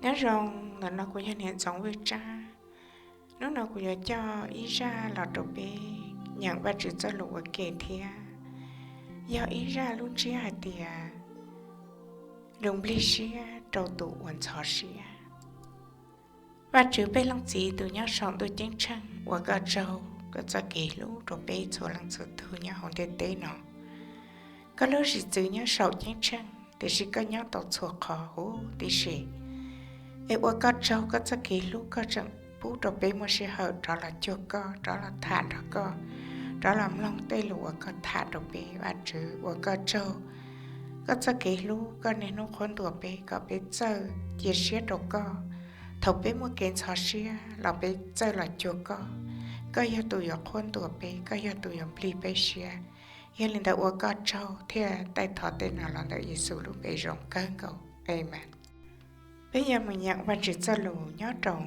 Nyob zoo, ntawm no kuv yog niam Ntxoov Vwj Tsab. Hnub no kuv yuav coj ib zaj los rau peb nyeem Vajtswv txoj lus ua ke thiab. Yog ib zaj lub ntsiab hais tias, lus nplig siab rau tus uas ntxhov siab. Vajtswv peb leej txiv tus nyob saum ntuj ceeb tsheej, ua koj tsaug koj txoj kev hlub rau peb txhua leej txhua tug nyob hauv ntiaj teb no. Koj lub zim txwv nyob saum ceeb tsheej, tiam sis koj nyob tau txhua qhov huv tib si. Es ua koj tsaug koj txoj kev hlub koj tseem pub rau peb muaj sij hawm rov los cuag koj, rov los tham nrog koj, rov los mloog tej lus uas koj tham rau peb. Vajtswv, ua koj tsaug koj txoj kev hlub, koj niaj hnub qhuab ntuas peb kom peb txawj cia siab rau koj. Thaum peb muaj kev ntxhov siab los peb txawj los cuag koj. Koj yog tus yuav qhuab ntuas peb, koj yog tus yuav nplig peb siab. Yog li ntawd ua koj tsaug thiaj taij thov tej no los ntawm Yexus lub npe zoo kawg nkaus, amees. Peb yuav mus nyeem Vajtswv txoj lus nyob rau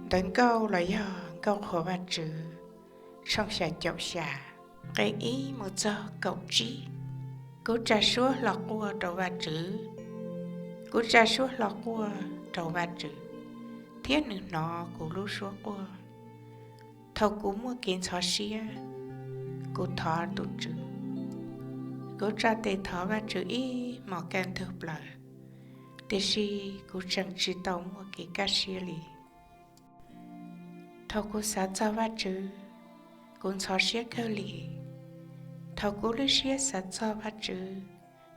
Ntawv Nkauj los yog Nkauj Qhuas Vajtswv, tshooj xya caum xya, nqe ib mus txog kaum tsib. Kuv tsa suab hlo quaj rau Vajtswv, kuv tsa suab hlo quaj rau Vajtswv, thiab nws hnov kuv lub suab quaj. Thaum kuv muaj kev ntxhov siab, kuv thov tus Tswv. Kuv tsa tes thov Vajtswv ib hmos kaj ntug plaws, tiam sis kuv tseem tsis tau muaj kev kaj siab li. Thaum kuv xav txog Vajtswv, kuv ntxhov siab kawg li. Thaum kuv lub siab xav txog Vajtswv,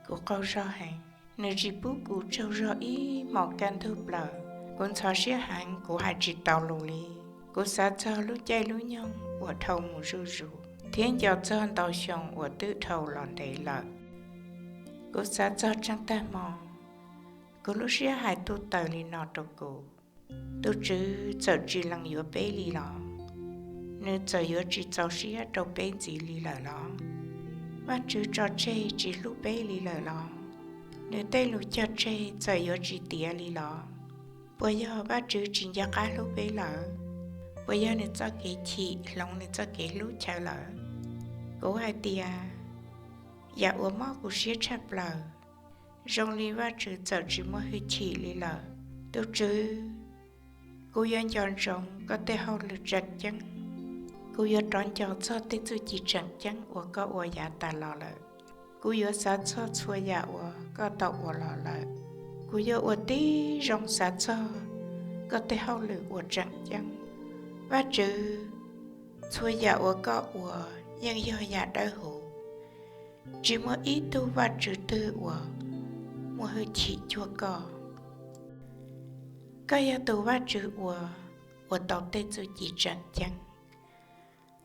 kuv qaug zog heev. Nws tsis pub kuv tsaug zog ib hmos kaj ntug plaws. Kuv ntxhov siab heev, kuv hais tsis tau lus li. Kuv xav txog lub caij lub nyoog uas dhau mus zuj zus, thiab nco txog ntau xyoo uas twb dhau los ntev lawm. Kuv xav txog tseej tag hmo, kuv lub siab hais tuj taws li no rau kuv: Tus Tswv txawm tsis lees yuav peb li los? Nws txawm yuav tsis txaus siab rau peb ntxiv li lawm los? Vajtswv tso tseg tsis hlub peb li lawm los? Nws tej lus cog tseg txawm yuav tsis tiav li los? Puas yog Vajtswv tsis nco qab hlub peb lawm? Puas yog nws txoj kev chim hloov nws txoj kev hlub chaw lawm? Kuv hais tias, yam uas mob kuv siab tshaj plaws, zoo li Vajtswv txawm tsis muaj hwj chim li lawm. Tus Tswv, kuv yuav nco ntsoov koj tej hauj lwm tseem ceeb. Kuv yuav rov nco txog tej txuj ci tseem ceeb uas koj ua yav tas los lawm. Kuv yuav xav txog txhua yam uas koj tau ua los lawm. Kuv yuav ua tib zoo xav txog koj tej hauj lwm uas tseem ceeb. Vajtswv, txhua yam uas koj ua yeej yog yam dawb huv. Tsis muaj ib tug vaj tswv twg uas muaj hwj chim cuag koj. Koj yog tus Vaj Tswv uas ua tau tej txuj ci tseem ceeb.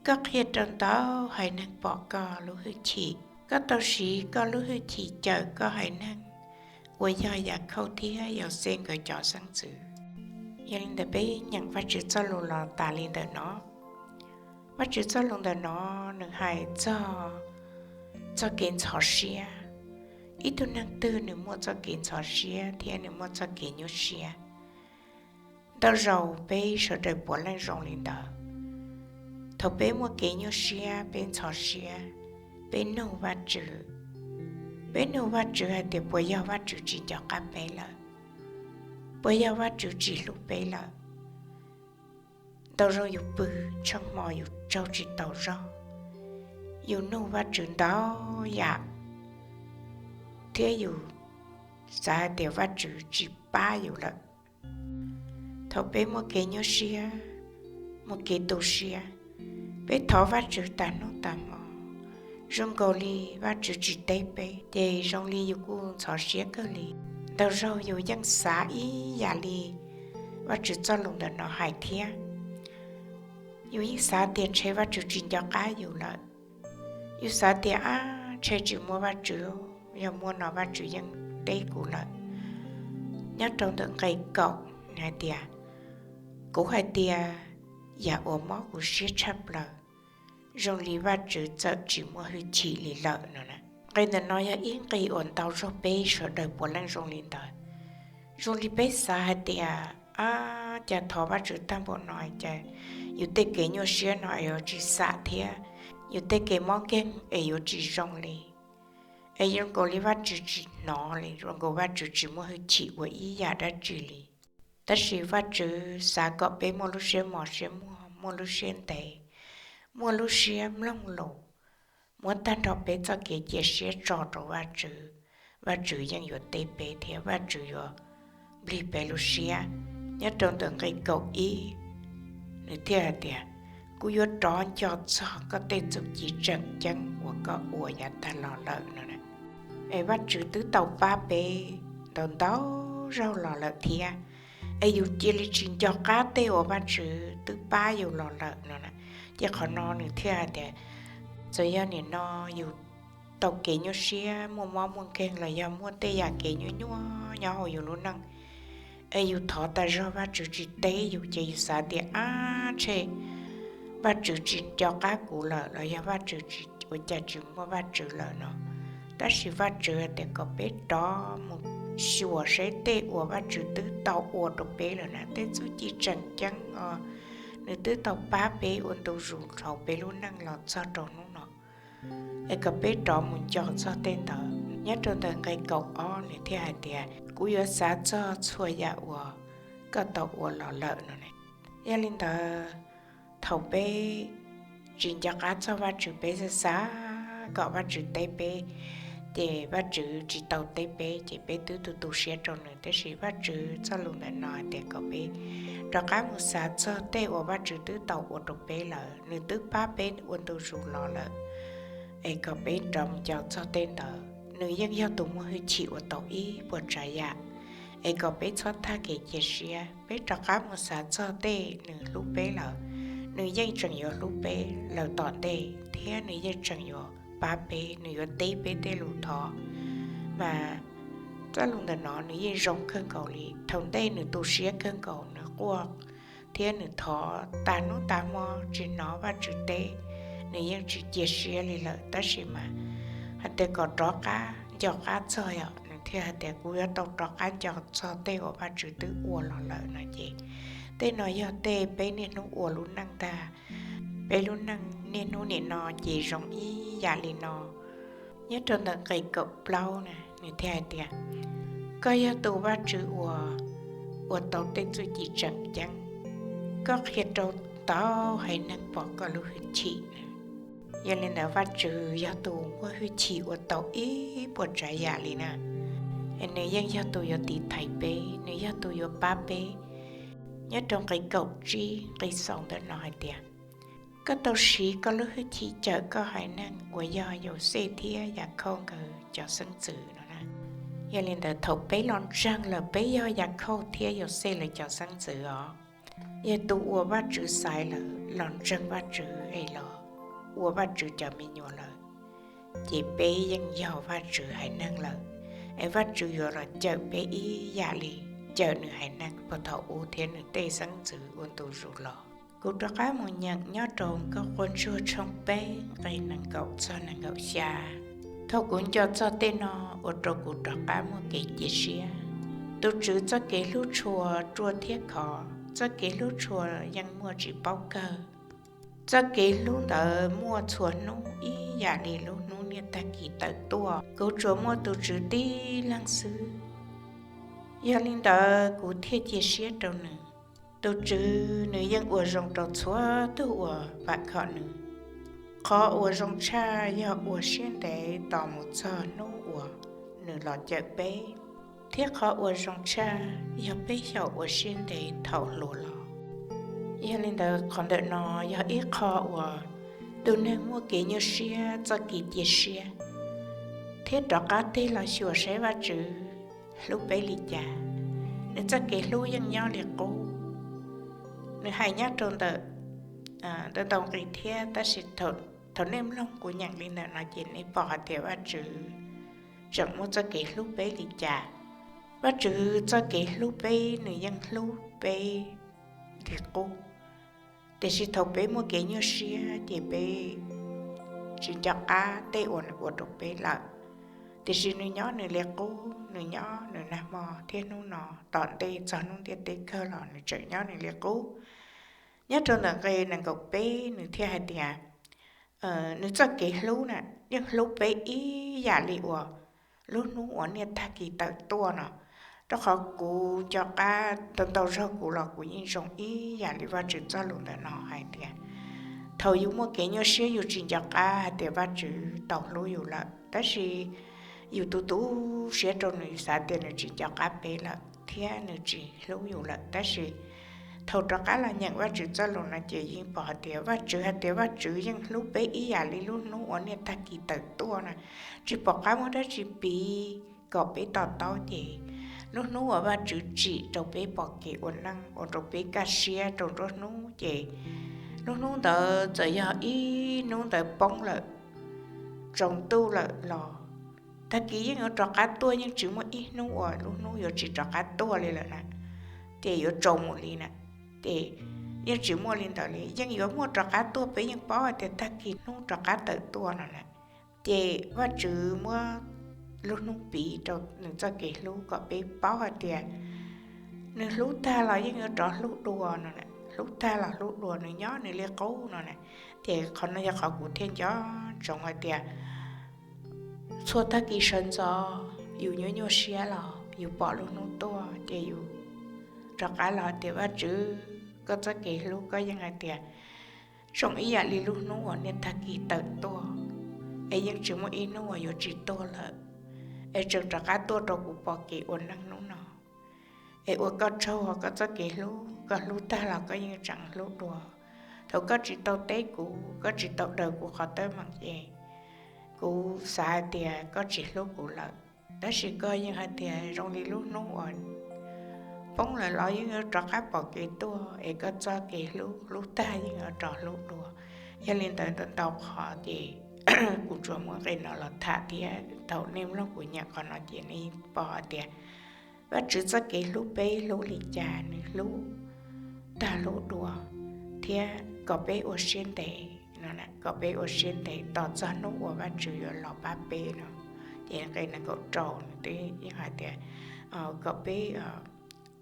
Koj qhia rau ntau haiv neeg pom koj lub hwj chim. Koj tau siv koj lub hwj chim cawm koj haiv neeg uas yog Yakhauj thiab Yauxej nkawd cov xeeb ntxwv. Yog li ntawd peb nyeem Vaj Tswv txoj lus los tas li ntawm no. Vaj Tswv txoj lus ntawm no nws hais txog txoj kev ntxhov siab. Ib tug neeg twg nws muaj txoj kev ntxhov siab thiab nws muaj txoj kev nyuaj siab. Ntau zaus peb sawv daws puav leej zoo li ntawd. Thaum peb muaj kev nyuaj siab, peb ntxhov siab, peb nug Vaj Tswv. Peb nug Vaj Tswv hais tias puas yog Vaj Tswv tsis nco qab peb lawm, puas yog Vaj Tswv tsis hlub peb lawm. Ntau zaus yus pw tsheej hmo yus tsaug tsis tau zog, yus nug Vaj Tswv ntau yam, thiab yus xav hais tias Vaj Tswv tsis pab yus lawm. Thaum peb muaj kev nyuaj siab, muaj kev tu siab, peb thov Vaj Tswv tas hnub tas hmo, zoo nkaus li Vaj Tswv tsis teb peb, ces zoo li yus kuj ntxhov siab kawg li. Ntau zaus yus yeej xav ib yam li Vaj Tswv txoj lus ntawm no hais thiab. Yus yeej xav tias ntshe Vaj Tswv tsis nco qab yus lawm. Yus xav tias, ab, ntshe tsis muaj Vaj Tswv, yog muaj no Vaj Tswv yeej teb kuv lawm. Nyob rau ntawm nqe kaum hais tias, kuv hais tias, yam uas mob kuv siab tshaj plaws, zoo li Vaj Tswv txawm tsis muaj hwj chim li lawm no. Nqe ntawm no yog ib nqe uas ntau zaus peb sawv daws puav leej zoo li ntawd. Zoo li peb xav hais tias, ab, cas thov Vaj Tswv tag npaum no cas yus tej kev nyuaj siab no es yuav tsis xam thiab, yus tej kev mob nkeeg es yuav tsis zoo li. Es zoo nkaus li Vajtswv tsis hnov li, zoo nkaus Vajtswv tsis muaj hwj chim ua ib yam dab tsi li. Tab sis Vajtswv xav kom peb muaj lub siab mos siab muag, muaj lub siab ntev, muaj lub siab mloog lus, muab tag nrho peb txoj kev cia siab tso rau Vajtswv. Vajtswv yeej yuav teb peb thiab Vajtswv yuav nplig peb lub siab. Nyob rau ntawm nqe kaum ib, nws thiaj hais tias, kuv yuav rov nco txog koj tej txuj ci tseem ceeb uas koj ua yav tag los lawm no na. Es Vajtswv twb tau pab peb ntau ntau zaug los lawm thiab, es yus cia li tsis nco qab tej uas Vajtswv twb pab yus los lawm no na. Ces qhov no nws thiaj hais tias, txawm yog nim no yus tau kev nyuaj siab muaj mob muaj nkeeg los yog muaj tej yam kev nyuaj nyuaj nyob hauv yus lub neej, es yus thov tas zog Vajtswv tsis teb yus ces yus xav tias, ab tshe, Vajtswv tsis nco qab kuv lawm los yog Vajtswv tsis, ua cas tsis muaj Vajtswv lawm no. Tab sis Vajtswv hais tias kom peb rov mus xyuas seb tej uas Vajtswv twb tau ua rau peb lawm na, tej txuj ci tseem ceeb os, nws twb tau pab peb ua ntu zus hauv peb lub neej los txog rau hnub no. Es kom peb rov mus nco txog tej ntawd. Nyob rau ntawm nqe kaum ob nws thiaj hais tias, kuv yuav xav txog txhua yam uas koj tau ua los lawm no ne. Yog li ntawd, thaum peb tsis nco qab txog Vajtswv, peb xav xav kom Vajtswv teb peb, ces Vajtswv tsis tau teb peb, ces peb twb tu tu siab rau nws. Tab sis Vajtswv txoj lus ntawm no hais tias kom peb rov qab mus xav txog tej uas Vajtswv twb tau ua rau peb lawm, nws twb pab peb ua ntu zus los lawm, es kom peb rov mus nco txog tej ntawd. Nws yeej yog tus muaj hwj chim ua tau ib puas tsav yam, es kom peb txhob thaj kev cia siab, peb rov qab mus xav txog tej nws hlub peb lawm, nws yeej tseem yuav hlub peb lawm tom ntej, thiab nws yeej tseem yuav pab peb, nws yuav teb peb tej lus thov. Mas txoj lus ntawm no nws yeej zoo kawg nkaus li. Thaum ntej nws tu siab kawg nkaus, nws quaj thiab nws thov tas hnub tas hmo tsis hnov Vajtswv teb, nws yeej tsis cia siab li lawm. Tab sis mas hais tias kom rov qab nco qab txog, yog nws thiaj hais tias kuv yuav tau rov qab nco txog tej uas Vajtswv twb ua los lawm no ces, tej no yog tej peb niaj hnub ua lub neej ntag. Peb lub neej niaj hnub nim no ces zoo ib yam li no. Nyob rau ntawm nqe kaum plaub na, nws thiaj hais tias, koj yog tus Vajtswv uas ua tau tej txuj ci tseem ceeb, koj qhia rau ntau haiv neeg pom koj lub hwj chim na. Yog li ntawd Vajtswv yog tus muaj hwj chim ua tau ib puas tsav yam li na. Es nws yeej yog tus yuav tiv thaiv peb, nws yog tus yuav pab peb. Nyob rau nqe kaum tsib nqe xaus ntawm no hais tias, koj tau siv koj lub hwj chim cawm koj haiv neeg uas yog Yauxej thiab Yakhauj nkawd cov xeeb ntxwv no na. Yog li ntawd thaum peb los ntseeg lawm peb yog Yakhauj thiab Yauxej lawv cov xeeb ntxwv os, yog tus uas Vajtswv xaiv lawm los ntseeg Vajtswv es los ua Vajtswv cov me nyuam lawm, ces peb yeej yog Vajtswv haiv neeg lawm. Es Vajtswv yuav los cawm peb ib yam li cawm nws haiv neeg puag thaum ub thiab nws tej xeeb ntxwv ua ntu zus los. Kuv rov qab mus nyeem nyob rau Nkauj Quaj Ntsuag tshooj peb nqe nees nkaum txog nees nkaum xya. Thaum kuv nco txog tej no ua rau kuv rov qab muaj kev cia siab. Tus Tswv txoj kev hlub tshua ruaj thiab khov, txoj kev hlub tshua yeej muaj tsis paub kawg. Txoj kev hlub ntawd muaj txhua hnub ib yam li lub hnub niaj tag kis tawm tuaj, kuv tsuas muaj tus Tswv tib leeg xwb. Yog li ntawd kuv thiaj cia siab rau nws. Tus Tswv nws yeej ua zoo rau txhua tus uas vam khom nws. Qhov uas zoo tshaj yog ua siab ntev tos mus txog hnub uas nws los cawm peb, thiab qhov uas zoo tshaj yog peb xyaum ua siab ntev thaum hluas los. Yog li ntawd qhov ntawm no yog ib qho uas tus neeg muaj kev nyuaj siab txoj kev cia siab, thiab rov qab tig los xyuas saib Vajtswv hlub peb li cas. Nws txoj kev hlub yeej nyob li qub. Nws hais nyob rau ntawm ntau ntau nqe thiab, tab sis thaum nej mloog kuv nyeem li ntawm no ces nej pom hais tias Vajtswv tseem muaj txoj kev hlub peb li cas. Vajtswv txoj kev hlub peb nws yeej hlub peb li qub. Tiam sis thaum peb muaj kev nyuaj siab ces peb tsis nco qab tej uas nws ua rau peb lawm. Tiam sis nws nyob nws li qub, nws nyob nws nag hmo thiab hnub no, tom ntej txog hnub ntiaj teb kawg los nws tseem nyob nws li qub. Nyob rau ntawm nqe nees nkaum peb nws thiaj hais tias, nws txoj kev hlub na yeej hlub peb ib yam li uas lub hnub uas niaj tag kis tawm tuaj no. Rau qhov kuv nco qab ntau ntau zaug kuv los kuv yeej zoo ib yam li Vajtswv txoj lus ntawm no hais tias, thaum yus muaj kev nyuaj siab yus tsis nco qab hais tias Vajtswv tau hlub yus lawm, tab sis yus tus tu siab rau nws xav tias nws tsis nco qab peb lawm thiab nws tsis hlub yus lawm. Tab sis thaum rov qab los nyeem Vajtswv txoj lus no ces yeej pom hais tias Vajtswv hais tias Vajtswv yeej hlub peb ib yam li lub hnub uas niaj tag kis tawm tuaj na, tsis pom qab muab dab tsi piv kom peb to taub ces lub hnub uas Vajtswv tsim rau peb pom kev ua neej ua rau peb kaj siab rau nruab hnub ces lub hnub ntawd txawm yog ib hnub ntawd poob lawm, tsaus ntuj lawm los tag kis yeej yuav rov qab tuaj, yeej tsis muaj ib hnub uas lub hnub yuav tsis rov qab tuaj li lawm na, ces yuav tsaus mus li na. Ces yeej tsis muaj li ntawd li, yeej yuav muaj rov qab tuaj, peb yeej paub hais tias tag kis hnub rov qab tawm tuaj no na. Ces Vajtswv muab lub hnub piv rau nws txoj kev hlub kom peb paub hais tias nws hlub tag los yeej yuav rov hlub dua no, hlub tag los hlub dua, nws nyob nws li qub no na. Ces qhov no yog qhov kuv thiaj nco ntsoov hais tias txhua tag kis sawv ntxov yus nyuaj nyuaj siab los yus pom lub hnub tuaj ces yus rov qab los hais tias Vajtswv, koj txoj kev hlub koj yeej hais tias zoo ib yam li lub hnub uas niaj tag kis tawm tuaj, es yeej tsis muaj ib hnub uas yuav tsis tuag lawm, es tseem rov qab tuaj rau kuv pom kev ua neej hnub no. Es ua koj tsaug, koj txoj kev hlub, koj hlub tag los koj yeej tseem hlub dua. Thaum koj tsis tau teb kuv, koj tsis tau daws kuv qhov teeb meem ces kuv xav hais tias koj tsis hlub kuv lawm. Tab sis koj yeej hais tias zoo li lub hnub uas poob lawm los yeej yuav rov qab pom kev tuaj, es koj txoj kev hlub, hlub tag yeej yuav rov hlub dua. Yog li ntawd, ntau ntau qhov ces kuv tsuas muab nqe no los tham thiab thaum nej mloog kuv nyeem qhov no ces nej pom hais tias Vajtswv txoj kev hlub peb hlub li cas, nws hlub tag hlub dua, thiab kom peb ua siab ntev no, kom peb ua siab ntev tos txog hnub uas Vajtswv yuav los pab peb no. Ces nqe nees nkaum rau nws twb yeej hais tias kom peb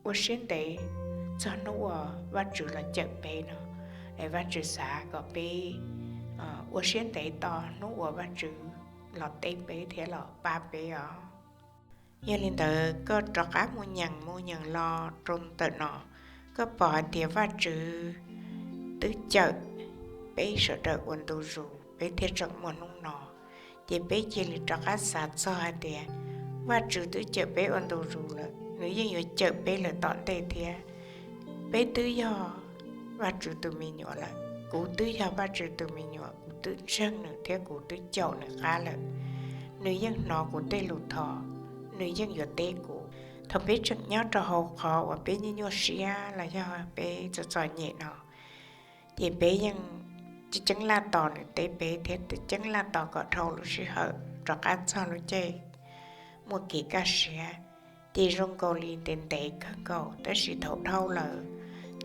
ua siab ntev txog hnub uas Vajtswv los cawm peb no. Es Vajtswv xav kom peb ua siab ntev tos hnub uas Vajtswv los teb peb thiab los pab peb os. Yog li ntawd koj rov qab mus nyeem mus nyeem los rau ntawm no, koj pom hais tias Vajtswv twb cawm peb sawv daws ua ntu zus peb thiaj tseem muaj hnub no. Ces peb cia li rov qab xav txog hais tias Vajtswv twb cawm peb ua ntu zus lawm, nws yeej yuav cawm peb lawm tom ntej thiab. Peb twb yog Vajtswv tus me nyuam lawm, kuv twb yog Vajtswv tus me nyuam, kuv twb ntseeg nws thiab kuv twb caum nws qab lawm. Nws yeej hnov kuv tej lus thov, nws yeej yuav teb kuv. Thaum peb tseem nyob rau hauv qhov uas peb nyuaj nyuaj siab los yog peb txom txom nyem no, ces peb yeej ceeb laj tos nws teb peb thiab ceeb laj tos kom dhau lub sij hawm rov qab txog lub caij muaj kev kaj siab. Ces zoo nkaus li ntev ntev kawg nkaus, tab sis thaum dhau lawm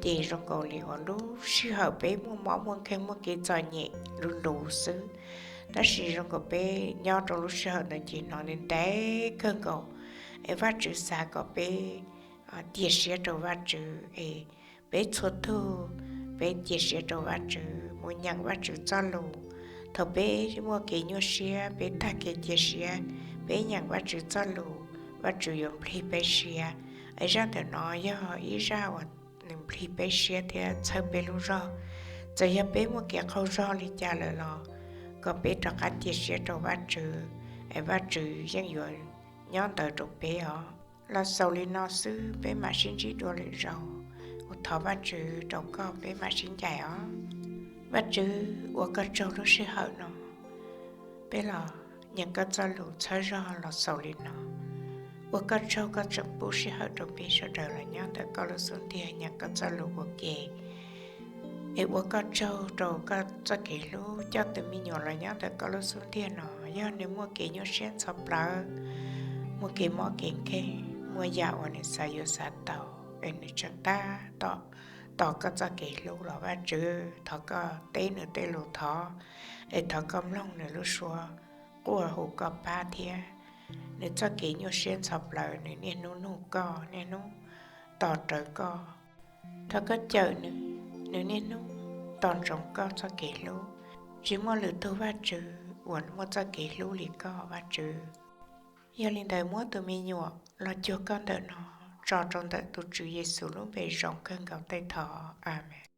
ces zoo nkaus li uas lub sij hawm peb muaj mob muaj nkeeg muaj kev txom nyem lub ntu xwb. Tab sis zoo nkaus peb nyob rau lub sij hawm ntawd ces hnov ntev ntev kawg nkaus. Es Vajtswv xav kom peb cia siab rau Vajtswv, es peb txhua tug peb cia siab rau Vajtswv, mus nyeem Vajtswv txoj lus. Thaum peb muaj kev nyuaj siab, peb tag kev cia siab, peb nyeem Vajtswv txoj lus, Vajtswv yuav nplig peb siab. Es zaj ntawm no yog ib zaj uas nws nplig peb siab thiab txhawb peb lub zog. Txawm yog peb muaj kev qaug zog li cas lawm los kom peb rov qab cia siab rau Vajtswv, es Vajtswv yeej yuav nyob ntawd rau peb os. Los xaus li no xwb, peb mam sib ntsib dua lwm zaus. Kuv thov Vajtswv rau koj, peb mam sib ncaim os. Vajtswv, ua koj tsaug lub sij hawm no peb los nyeem koj txoj lus txhawb zog los xaus li no. Ua koj tsaug koj tseem pub sij hawm rau peb sawv daws los nyob ntawm koj lub xub ntiag nyeem koj txoj lus ua ke. Es ua koj tsaug rau koj txoj kev hlub coj tus me nyuam los nyob ntawm koj lub xub ntiag no, yog nws muaj kev nyuaj siab ntxhov plawv, muaj kev mob kev nkeeg, muaj yam uas nws xav yuav xav tau, es nws tseem tab tom tos koj txoj kev hlub los Vajtswv, thov koj teb nws tej lus thov, es thov koj mloog nws lub suab quaj hu koj pab thiab. Nws txoj kev nyuaj siab ntxhov plawv, nws niaj hnub nug koj, niaj hnub tos rawv koj. Thov koj cawm nws, nws niaj hnub tos ntsoov koj txoj kev hlub. Tsis muaj lwm tus Vajtswv uas muaj txoj kev hlub li koj, Vajtswv. Yog li ntawd muab tus me nyuam los cuag koj ntawm no, tso rau ntawm tus Tswv Yexus lub npe zoo kawg nkaus tej thov, Amees.